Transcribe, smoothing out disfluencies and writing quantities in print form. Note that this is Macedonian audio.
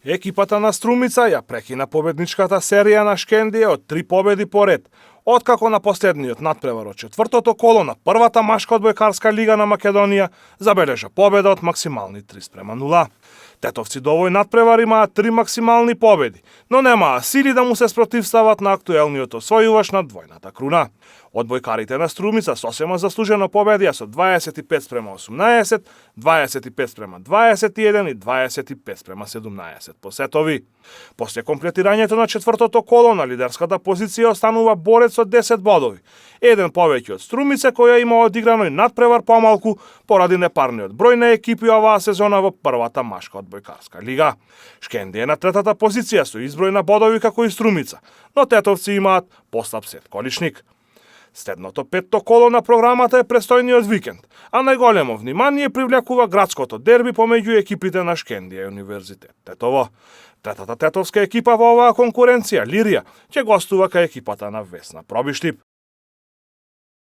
Екипата на Струмица ја прекина победничката серија на Шкендија од 3 победи поред, откако на последниот надпревар од четвртото коло на првата машка одбојкарска лига на Македонија забележа победа од максимални 3:0. Тетовци до овој надпревар имаат 3 максимални победи, но немаа сили да му се спротивстават на актуелниот освојувач на двојната круна. Одбојкарите на Струмица сосема заслужено победија со 25:18, 25:21 и 25:17 по сетови. После комплетирањето на четвртото коло на лидерската позиција останува борец од 10 бодови, еден повеќе од Струмица која има одиграно и надпревар помалку поради непарниот број на екипи оваа сезона во првата машка одбојкарска лига. Шкендија е на третата позиција со изброј на бодови како и Струмица, но тетовци имаат послаб сет количник. Следното петто коло на програмата е престојниот викенд, а најголемо внимание привлекува градското дерби помеѓу екипите на Шкендија и Универзитет Тетово. Третата тетовска екипа во оваа конкуренција, Лирија, ќе гостува кај екипата на Весна Пробиштип.